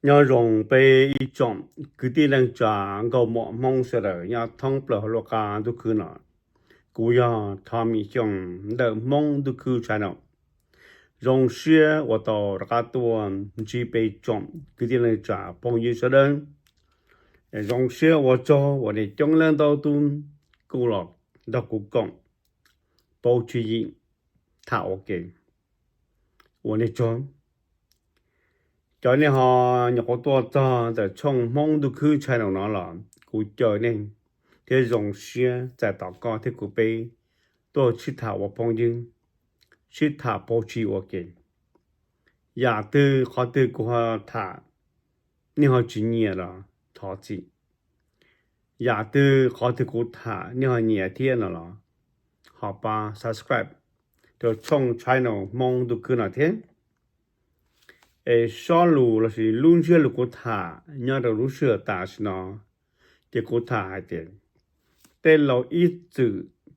Nyob zoo peb ib tsoom kwv tij neej tsa nkauj muam Hmoob sawv daws nyob thoob plaws hauv lub qab ntuj khwb no. Kuv yog Thov Mim Xyooj ntawm Hmoob Ntuj Khwb channel. Zoo siab uas tau rov qab tuaj ntsib peb tsoom kwv tij neej tsa phooj ywg sawv daws. Zoo siab ua tsaug uas nej coob leej ntau tus kuj los nrog kuv koom pauv tswv yim tham ua ke. Ua nej tsaug. Cov nej ho nyuam qhuav tuaj txog ntawm tshooj Hmoob Ntuj Khwb channel no los kuv caw nej thiab zoo siab txais tos koj thiab kuv peb tuaj sib tham ua phooj ywg, sib tham pauv tswv yim ua ke. Yam twg qhov twg kuv ho tham nej ho tsis nyiam los thov txim. Yam twg qhov twg kuv tham nej ho nyiam thiab no los ho pab subscribe rau tshooj channel Hmoob Ntuj Khwb no thiab. Es sob lus lossis lub ntsiab lus kuv tham nyob rau lub sij hawm tam sim no, ces kuv tham hais tias, tej laus ib txwm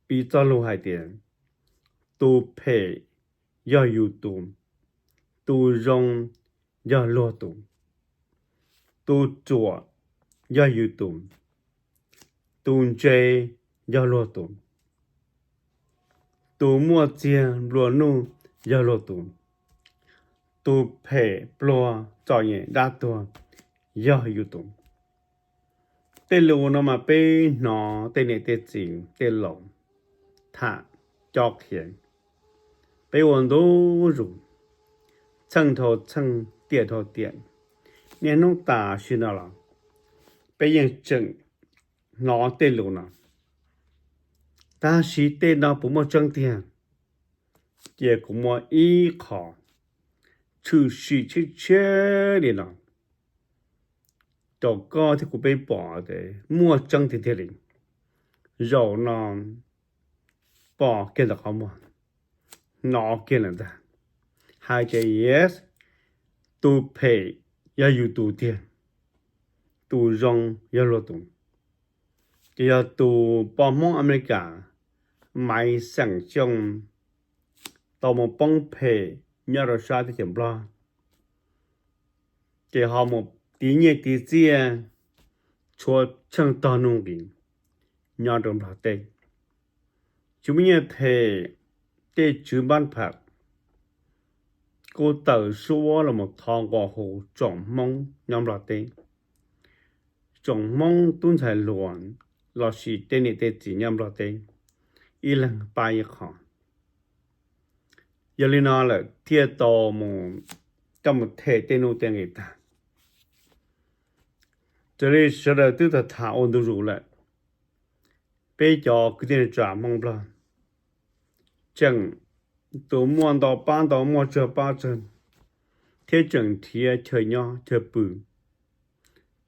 piv txoj lus hais tias, tus phem yog yus tus, tus zoo yog luag tus, tus ruam yog yus tus, tus ntse yog luag tus, tus muaj txiag nplua nuj yog luag tus, tus phem pluag txom nyem dab tuag yog yus tus. Tej lus no mas peb hnov tej niam tej txiv tej laus tham cob qhia, peb ua ntu zus, txheej dhau txheej, tiam dhau tiam. Niaj hnub tam sim no los peb yeej tseem hnov tej lus no. Tab sis tej no puas muaj tseeb tiag? Cia kuv muab ib qho tshwm sim tshiab tshiab li no rau koj thiab kuv peb pom tias muaj tseeb tiag tiag li. Zaum no pom kiag ntawm qhov muag, hnov kiag lawm ntag, hais tias yes, tus phem yog yus tus tiag, tus zoo yog luag tus. Ces yog tus poj Hmoob Amelikas Maiv Xeem Xyooj tau mus poob phem nyob rau sab teb chaws Nplog, ces ho mus tiv nyiaj tiv txiaj tshuav tsheej tog nuj nqis nyob rau Nplog teb. Tsis muaj nyiaj them, tej tswv npab pham kuj tawm suab los mus thov nqua hu tsoom Hmoob nyob Nplog teb, tsoom Hmoob tub ntxhais hluas lossis tej niam tej txiv nyob Nplog teb ib leeg pab ib qho. Yog li no lawm thiaj tau mus coj mus them tej nuj tej nqis tag. Raws li sawv daws twb tau tham ua ntu zus lawm, peb cov kwv tij neej tsa Hmoob Nplog tseem tus muaj ntau pab ntau, muaj tsawg pab tsawg, thiab tseem nrhiav chaw nyob chaw pw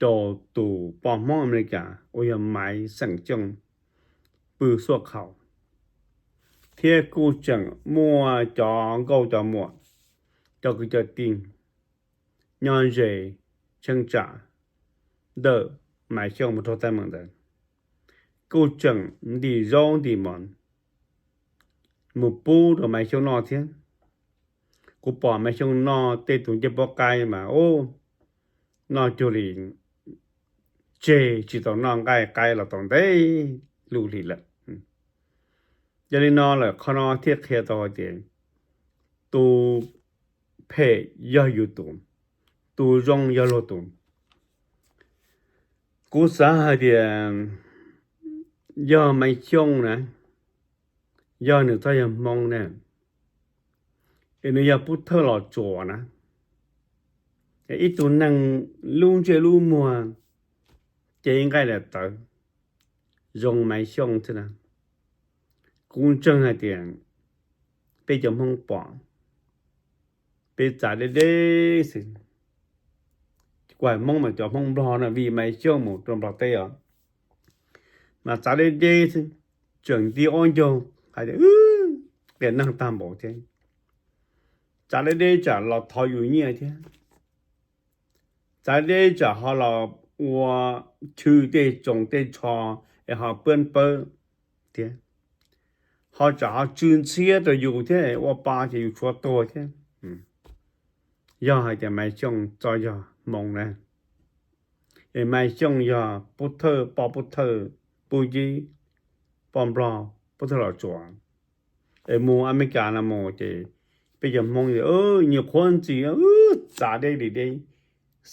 rau tus poj Hmoob Amelikas uas yog Maiv Xeem Xyooj pw xuaj khaus, thiab kuj tseem muaj cov nkauj cov muam, cov kwv cov tij nyob ze cheeb tsam ntawm Maiv Xyooj mus rau teeb meem ntawd, kuj tseem ntim zaub ntim mov mus pub rau Maiv Xyooj noj thiab. Kuv pom Maiv Xyooj noj tej tus ncej puab qaib mas ub, noj cuag li tseg tsis tau noj nqaij qaib los tau ntev lub hlis lawm. Yog li no lawm qhov no thiaj qhia tau hais tias tus phem yog yus tus, tus zoo yog luag tus. Kuv xav hais tias yog Maiv Xyooj na, yog nws txhob yog Hmoob na, es nws yog pub thawj los tsuas na, ib tug neeg lub ntsej lub muag cev nqaij daim tawv zoo Maiv Xyooj thiab na, kuv ntseeg hais tias peb cov Hmoob pom, peb txav deb deb xwb. Kuv hais Hmoob mas cov Hmoob Nplog na, vim Maiv Xyooj mus rau Nplog teb os, mas txav deb deb xwb, tseem nti ob ncaug hais tias tiam neeg tag npaum thiab, txav deb deb tsam los thov yus nyiaj thiab, txav deb tsam ho los ua chwv tej tsoos tej tsho es ho pab pawb thiab, ho tsam ho tsw ntxhiab rau yus thiab, ua pa ces yus tshuav tuag thiab. yog hais tias Maiv Xyooj txo yog Hmoob na, es Maiv Xyooj yog pub thawj, poj pub thawj, pub yib, poj Nplog pub thawj Los Tsuas, es mus Amelikas no mus ces peb cov Hmoob nyuam qhuav ntxim txav deb li deb,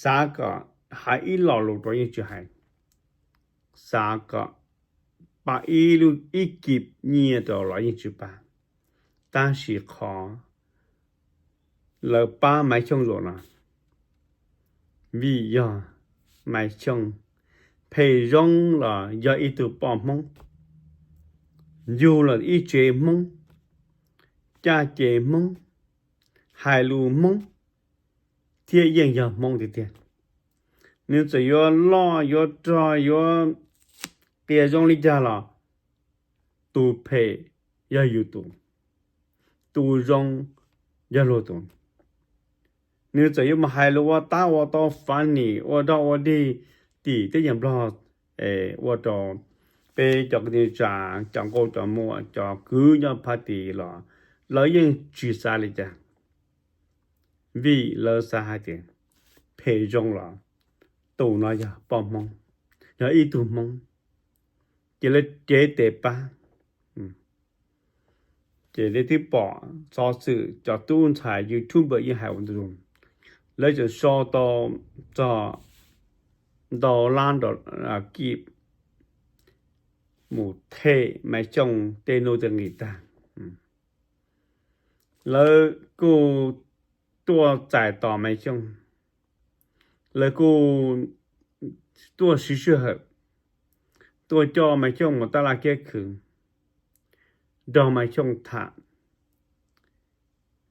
xav kom hais ib lo lus rau yeej tsis hais, xav kom pab ib lub ib kis nyiaj rau los yeej tsis pab. Tab sis qhov lawv pab Maiv Xyooj zaum no vim yog Maiv Xyooj phem zoo los yog ib tug poj Hmoob, yug los ib tsev Hmoob, caj ces Hmoob, hais lus Hmoob, thiab yeej yog Hmoob tiag tiag. Nws txawm yuav loj yuav rog yuav qias zoo li cas los tus phem yog yus tus, tus zoo yog luag tus. Nws txawm yuav mus hais lus ua tab ua tau funny ua dog ua dig tim teb chaws Nplog, ua rau peb cov kwv tij neej tsa, cov nkauj cov muam, cov kwv nyob Phaj Tis los lawv yeej tsis xav li cas, vim lawv xav hais tias phem zoo los tus no yog poj Hmoob, yog ib tug Hmoob, ces lawv cev tes pab. Ces nej twb pom xov xwm cov tub ntxhais YouTuber yeej hais ua ntu zus, lawv tseem sau tau txog ntau lab kij mus them Maiv Xyooj tej nuj tej nqis tag. Lawv kuj tuaj txais tos Maiv Xyooj, lawv kuj tuaj siv sij hawm, tuaj coj Maiv Xyooj mus tab laj kiab khw, nrog Maiv Xyooj tham,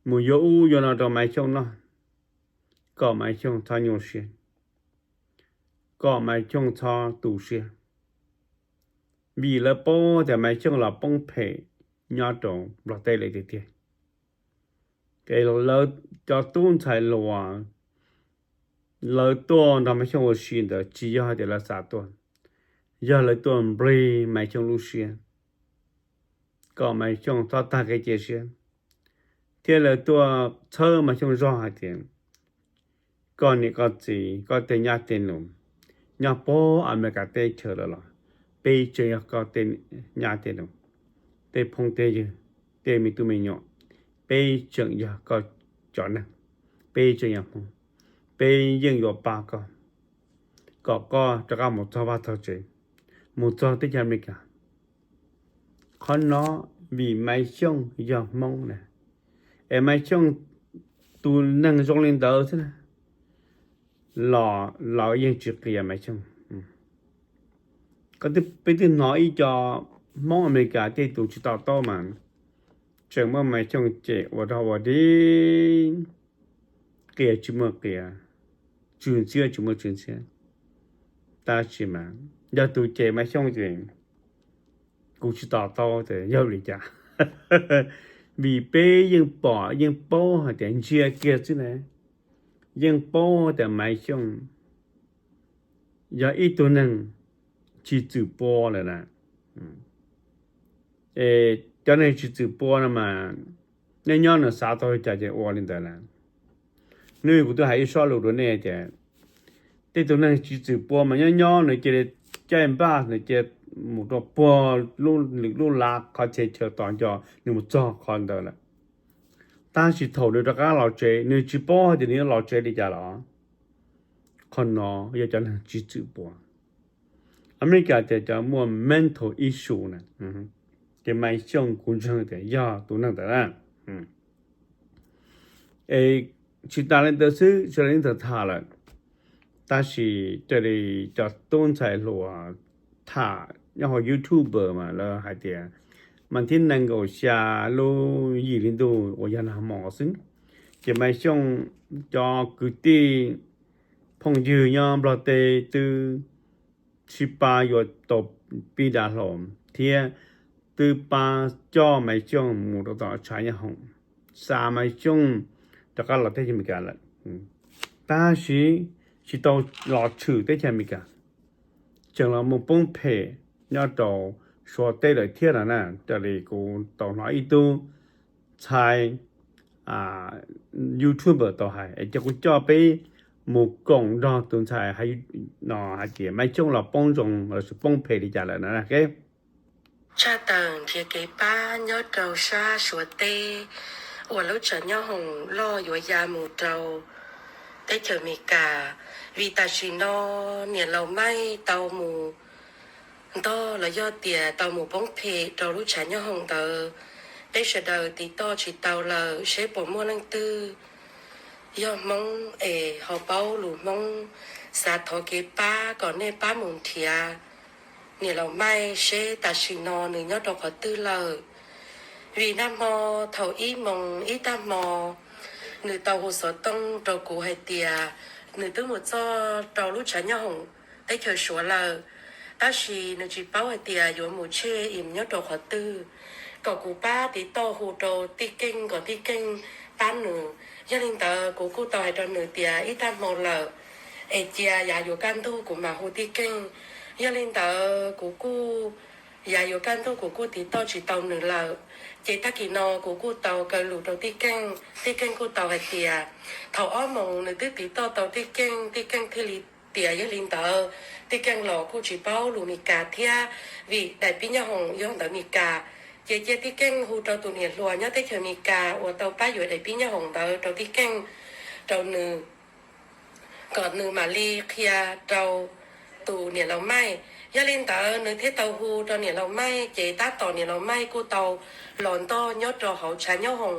mus yuav ub yuav no rau Maiv Xyooj noj, kom Maiv Xyooj txhob nyuaj siab, kom Maiv Xyooj txhob tu siab, vim lawv paub tias Maiv Xyooj los poob phem nyob rau Nplog teb lawm tiag tiag. Ces lawv cov tub ntxhais hluas, lawv tuaj nrog Maiv Xyooj ua si ntawd tsis yog hais tias lawv xav tuaj, yog lawv tuaj nplig Maiv Xyooj lub siab, kom Maiv Xyooj txhob tag kev cia siab, thiab lawv tuaj txhawb Maiv Xyooj zog hais tias koj niam koj txiv, koj tej nyab tej nus nyob puag Amelikas teb chaws lawm los peb tseem yog koj tej nyab tej nus, tej phooj tej ywg, tej me tub me nyuam, peb tseem yog koj cov neeg, peb tseem yog Hmoob, peb yeej yuav pab koj, kom koj rov qab mus txog vaj txog tsev, mus txog teb chaws Amelikas. Qhov no vim Maiv Xyooj yog Hmoob na, es Maiv Xyooj tus neeg zoo li ntawd xwb na, los lawv yeej tsis qias Maiv Xyooj. Peb twb hnov ib co Hmoob Amelikas tej tus tsis to taub mas tseem muab Maiv Xyooj cem ua dog ua dig, qias tsis muaj qias, tsw ntxhiab tsis muaj tsw ntxhiab. Tab sis mas yog tus cem Maiv Xyooj ces kuv tsis to taub tias yog li cas, vim peb yeej pom yeej paub hais tias ntsia kiag xwb na, yeej paub tias Maiv Xyooj yog ib tug neeg tsis txwm pua lawm na. Es cov neeg tsis txwm pua no mas nyob nyob nws xav tau li cas ces ua li ntawd lawm. Hnub kuv twb hais ib sob lus rau nej tias tej tus neeg tsis txwm pua mas nyob nyob nws cia li caij npaj, nws cia mus rau puag lub lwm lub lav qhov txhia chaw tos nco nws mus txog qhov ntawd lawm. Tab sis thaum nws rov qab los tsev nws tsis paub tias nws yuav los tsev li cas los. Qhov no yog cov neeg tsis txwm pua. Amelikas tias cov muaj mental issue na, ces Maiv Xyooj kuv ntseeg tias yog tus neeg ntawd na. Es tsis tas li ntawd xwb, sawv daws yeej tham tham lawm, tab sis raws li cov tub ntxhais hluas tham nyob hauv YouTube mas lawv hais tias mas thib nees nkaum xya lub yim hli ntuj uas yog nag hmo xwb, ces Maiv Xyooj cov kwv tij phooj ywg nyob Nplog teb twb sib pab yuav tau pib dav hlau thiab twb pab coj Maiv Xyooj mus rau tom tshav nyob hoom, xa Maiv Xyooj rov qab los teb chaws Amelikas lawm. Tab sis tsis tau los tshwm teb chaws Amelikas, tseem los mus poob phem nyob rau Suav teb lawm thiab no na. Raws li kuv tau hnov ib tub ntxhais YouTuber tau hais es cia kuv coj peb mus koom nrog tus ntxhais no hais tias Maiv Xyooj los poob zoo lossis poob phem li cas lawm no. Tshaj tawm nrhiav kev pab nyob rau sab Suav teb uas lub tshav nyob hoom loj yuav ya mus rau teb chaws Amelikas, vim tam sim no niam laus Maiv tau mus ntog los yog tias tau mus poob phem rau lub tshav nyob hoom ntawd. Peb sawv daws tiv toj tsis tau lawm, seb puas muaj leej twg yog Hmoob es ho paub lus Hmoob, xav thov kev pab kom nej pab mus nrhiav niam laus Maiv seb tam sim no nws nyob rau qhov twg lawm. Vim nag hmo thaum ib moos ib tag hmo nws tau hu xov tooj rau kuv hais tias nws twb mus txog rau lub tshav nyob hoom teb chaws Suav lawm, tab sis nws tsis paub hais tias yuav mus tseg es nyob rau qhov twg, kom kuv pab tiv toj hu rau tij Keej kom tij Keej pab nws. Yog li ntawd kuv kuj tau hais rau nws tias ib tag hmo lawm es cia yav yuav kaj ntug kuv mam hu tij Keej. Yog li ntawd kuv kuj, yav yuav kaj ntug kuv kuj tiv toj tsis tau nws lawm. Ces tag kis no kuv kuj tau kaw lus rau tij Keej, tij Keej kuj tau hais tias thaum ob moos nws twb tiv toj tau tij Keej, tij Keej thiaj li tias yog li ntawd tij Keej los kuj tsis paub lus Meskas thiab, vim daim pib nyob hoom yog ntawv Meskas. Ces cia tij Keej hu rau tus niam hluas nyob teb chaws Amelikas uas tau pab yuav daim pib nyob hoom ntawd rau tij Keej, rau nws, kom nws mam li qhia rau tus niam laus Maiv. Yog li ntawd nws thiaj tau hu rau niam laus Maiv, ces tab tom niam laus Maiv kuj tau los ntog nyob rau hauv tshav nyob hoom,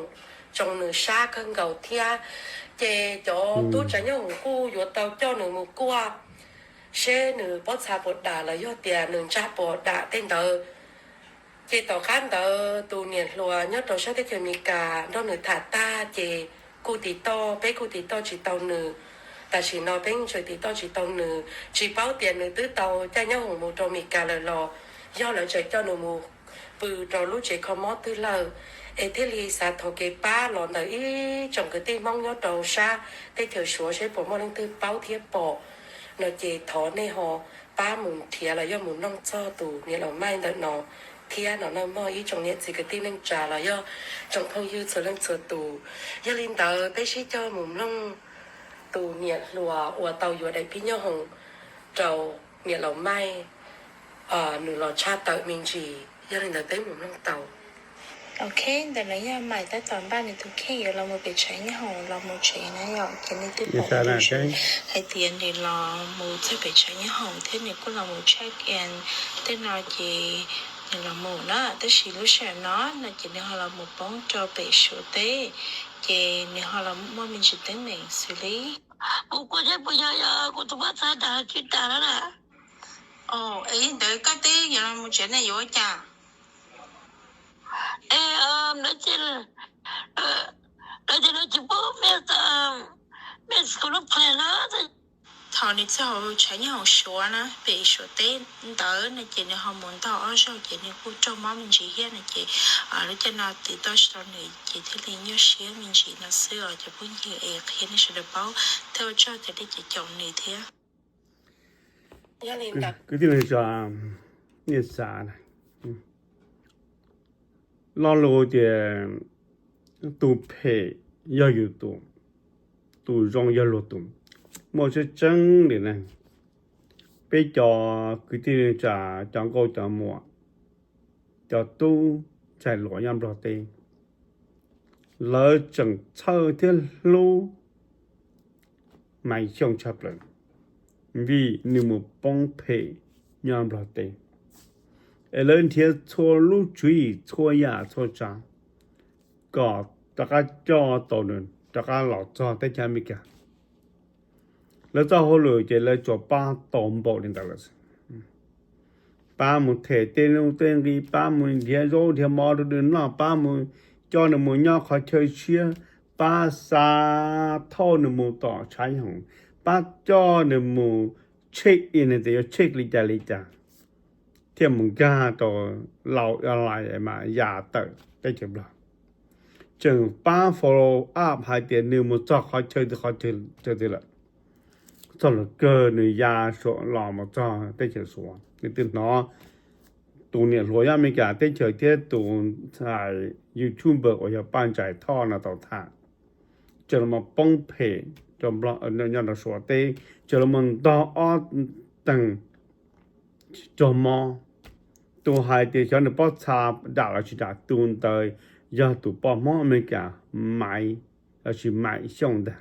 tsoo nws sab kawg nkaus thiab. Ces cov tub tshav nyob hoom kuj yuav tau coj nws mus kuaj seb nws pob txha puas dam los yog tias nws ntsaj puas dam tej ntawd. Ces tom qab ntawd tus niam hluas nyob rau sab teb chaws Amelikas nrog nws tham tag ces kuj tiv toj, peb kuj tiv toj tsis tau nws. Tam sim no peb tseem tiv toj tsis tau nws, tsis paub tias nws twb tau caij nyob hoom mus rau Amelikas lawm los yog lawv tseem coj nws mus pw rau lub tsev kho mob twg lawm. Es thiaj li xav thov kev pab los ntawm ib tsoom kwv tij Hmoob nyob rau sab teb chaws Suav seb puas muaj leej twg paub thiab pom no ces thov nej ho pab mus nrhiav los yog mus noog txog tus niam laus Maiv ntawm no thiab no na mog ib tsoom niam txiv kwv tij neej tsa los yog tsoom phooj ywg txhua leej txhua tus. Yog li ntawd peb sib cog mus mloog tus niam hluas uas tau yuav daim pib nyob hoom rau niam laus Maiv, nws los tshaj tawm me ntsis. Yog li ntawd peb mus mloog tau. Ok, ntawm no yog Maiv tab tom npaj nws tus kheej yuav los mus pem tshav nyob hoom los mus tsev na yom, ces nws twb pom hais tias nws los mus txog pem tshav nyob hoom thiab nws kuj los mus check in tej no ces nws los mus na, tab sis lub sij hawm no no ces nws ho los mus poob rau pem Suav teb, ces nws ho los muaj me ntsis teeb meem xws li kuv kuj tsis pom yog yog kuv tus pob txha dam tsis dam na. Es ntawd koj twb yuav los mus tsev ne yuav ua cas? Es lawv tias lawv tsis pub mej, mej kuv lub plan na. Thaum nws txog hauv tshav nyob hauv Suav na, pem Suav teb ntawd no ces nws ho mus ntog ob zaug ces nws kuj raug mob me ntsis thiab no ces lub caij no tiv toj tsis tau nws ces thiaj li nyuaj siab me ntsis no xwb os cov phooj ywg, es qhia nej sawv daws paub thiab ua tsaug tias nej caum nws thiab. Kwv tij neej tsa, nej xav lo lus tias tus phem yog yus tus, tus zoo yog luag tus, muaj tseeb tseeb li na. Peb cov kwv tij neej tsa, cov nkauj cov muam, cov tub ntxhais hluas nyob Nplog teb, lawv tseem txhawj thiab hlub Maiv Xyooj tshaj plaws vim nws mus poob phem nyob Nplog teb. Es lawv nrhiav txhua lub tswv yim txhua yam txhua tsav kom rov qab coj tau nws rov qab los txog teb chaws Amelikas. Lawv txoj hauj lwm ces lawv tsuas pab tau npaum li ntawd lawm. Pab mus them tej nuj tej nqi, pab mus nrhiav zaub nrhiav mov rau nws noj, pab mus coj nws mus nyob qhov chaw tshiab, pab xa thauj nws mus tom tshav nyob hoom, pab coj nws mus check in tias yuav check li cas li cas thiaj mus nkag rau Laus Airlines mas ya tawm teb chaws Nplog. Tseem pab follow up hais tias nws mus txog qhov chaw twg qhov chaw twg lawm, txog lub kawg nws ya los mus txog teb chaws Suav, nws twb hnov tus niam hluas nyob Amelikas teb chaws thiab tus hais YouTuber uas yog Paj Ntsais Thoj no tau tham, tseem los poob phem rau nplog nyob rau Suav teb, tseem los ntog ob teeg raug mob. Tus hais tias xyov nws pob txha dam los tsis dam, tus ntawd yog tus poj Hmoob Amelikas Maiv, los sis Maim Xyooj ntag.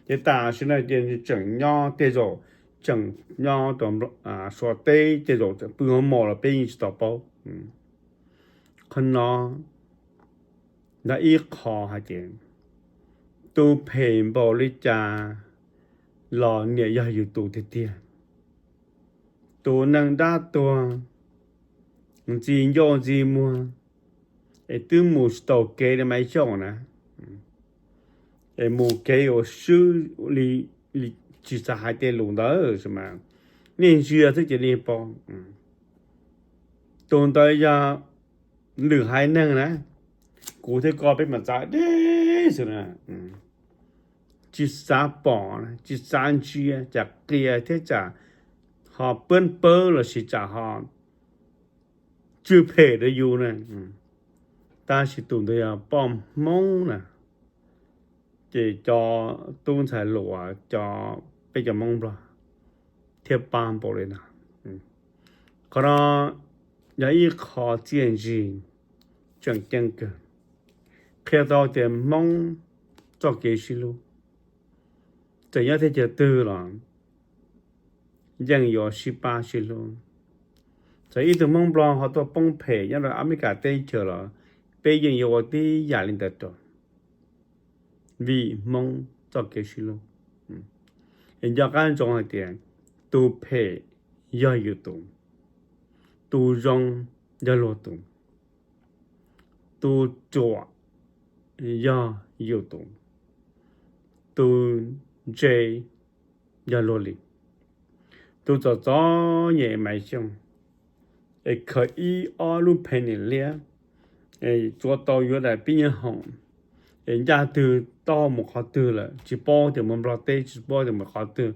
Ces tam sim no ces tseem nyob tej zaum, tseem nyob rau Suav teb tej zaum tseem pw hauv mos los peb yeej tsis tau paub. Qhov no yog ib qho hais tias tus phem npaum li cas los niam yog yus tus tiag tiag. Tus neeg dab tuag ntxi ncauj ntxi muag es twb mus tsis tau kev li Maiv Xyooj na, es mus kev uas swb li, tsis xav hais tej lus ntawd mas nej ntsia xwb ces nej paub. Tus ntawd yog lwm haiv neeg na, kuv thiab koj peb mas txav deb xwb na, tsis xav pom, tsis xav ntsia, tsam qias thiab tsam ho pab pawb los sis tsam ho tsw phem rau yus na. Tab sis tus ntawd yog poj Hmoob na, ces cov tub ntxhais hluas, cov, peb cov Hmoob Nplog thiaj pab npaum li no. Qhov no yog ib qho txiaj ntsig tseem ceeb kawg, qhia tau tias Hmoob txoj kev sib hlub, txawm nyob teb chaws twg los yeej yuav sib pab sib hlub. Txawm ib tug Hmoob Nplog ho tuaj poob phem nyob rau Amelikas teb chaws los peb yeej yuav ua tib yam li ntawd rau, vim Hmoob txoj kev sib hlub. Es nco qab ntsoov hais tias tus phem yog yus tus, tus zoo yog luag tus, tus ruam yog yus tus, tus ntse yog luag li. Tus txom txom nyem Maiv Xyooj es khaws ib ob lub phe niam liab, tsuav tau yuav daim pib nyuag hoom, es ncaj twg taub hau mus qhov twg lawm tsis paub tias mus Nplog teb, tsis paub tias mus qhov twg,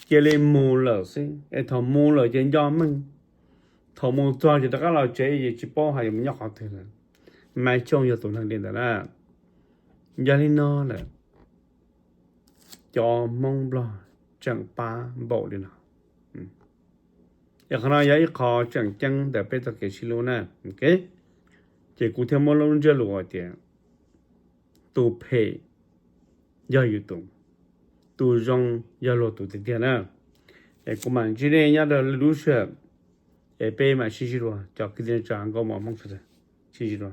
cia li mus lawm xwb. Es thaum mus lawm ces nco meej, thaum mus txog ces rov qab los tsev ces tsis paub hais yuav mus nyob qhov twg lawm. Maiv Xyooj yog tus neeg li ntawd na. Yog li no lawm, cov Hmoob Nplog tseem pab npaum li no. Es qhov no yog ib qho tseem ceeb ntawm peb txoj kev sib hlub na. Ces kuv thiaj muab lub ntsiab lus hais tias tus phem yog yus tus, tus zoo yog luag tus tiag tiag na. Es kuv mam ntsib nej nyob rau lwm lub sij hawm, es peb mam sib ntsib dua cov kwv tij neej tsa nkauj muam Hmoob sawv daws. Sib ntsib dua.